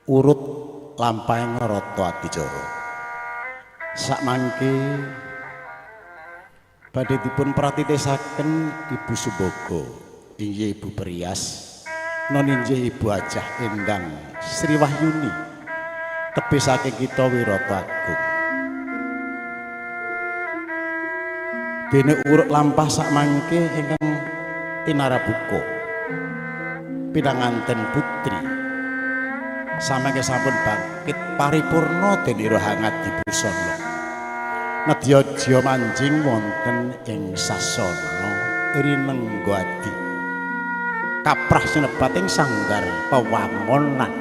Urut lampahing rata adicara. Sakmangke badhe dipun pratitisaken Ibu Subogo, inggih Ibu Perias, non inggih Ibu Hajah Endang Sri Wahyuni, tebih saking kita Wirata Agung. Dene urut lampah sakmangke ingkang tinarabuka pinanganten putri samangke sampun bangkit paripurna denira hangat dibusana. Nedya jaya manjing wonten ing sasana rinenggo adi. Kaprah sinebat ing sanggar pewangonan.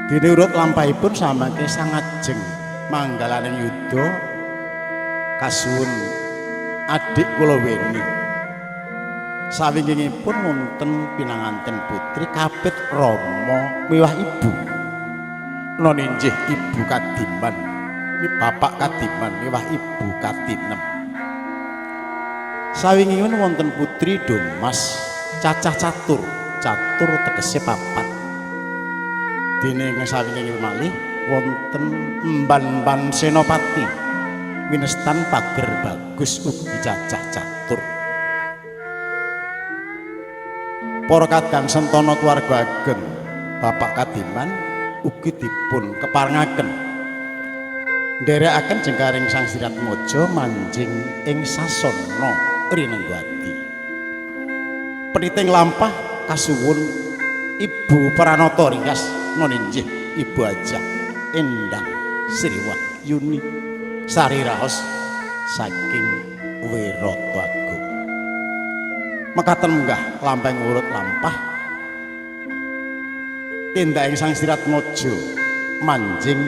Dene urut lampahipun samangke sangajeng manggalaning yuda kasuwun adik kula weni. Sawingkingipun wonten pinanganten putri kapit rama miwah ibu. Non injih Ibu Kadiman, Bapak Kadiman miwah Ibu Katinem. Sawingkingipun wonten putri Domas cacah catur, catur tegese papat. Dene sawingkingipun malih wonten Emban-emban Senopati winestan pager bagus ugi cacah catur. Para kadang sentana keluarga ageng Bapak Kadiman ugi dipun keparengaken nderekaken jengkaring Sang Siratmaja manjing ing sasana rinenggo adi. Peniting lampah kasuwun Ibu Pranata Rias non injih Ibu Hajah Endang Sri Wahyuni sari raos saking Wirata Agung. Mekaten munggah lampahing urut lampah tindak ing Sang Siratmaja manjing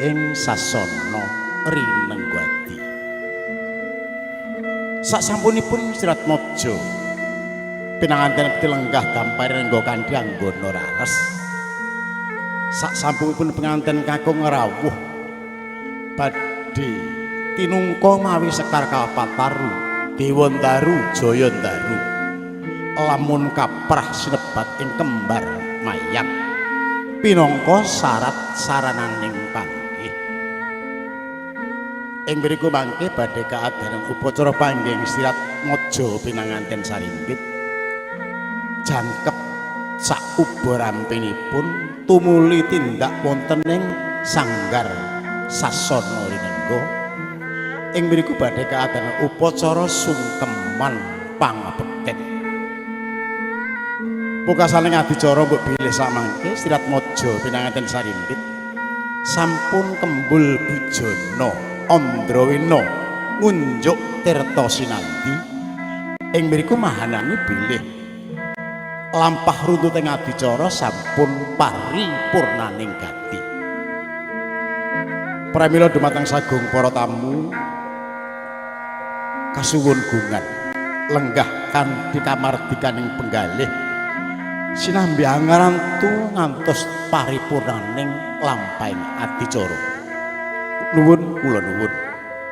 ing sasana rinenggo adi. Sasampunipun Siratmaja pinanganten lenggah dampar rengga kanthi anggana rares. Sasampunipun penganten kakung rawuh badhe tinungka mawi sekar kalpataru Dewandaru Jayandaru lamun kaprah sinebat ing kembar mayang pinangka syarat sarananing panggih. Ing mriku mangke badhe kaadaran upacara panggih Siratmaja pinanganten sarimbit jangkep sak uba rampinipun tumuli tindak wonten ing sanggar sasana rinengga. Ing mriku badhe kaadaran upacara sungkeman pangabekten. Pungkasane adicara mbok bilih samangke Siratmaja pinanganten sarimbit sampun kembul bujana Andrawena ngunjuk tirta sinandi. Ing mriku mahanani bilih lampah runtut ing adicara sampun paripurnaning gati. Pramila dumateng sagung para tamu kasuwun gungan lenggah kanthi kamardikaning penggalih sinambi angarantu ngantos paripurnaning lampahing adicara. Nuwun kula nuwun.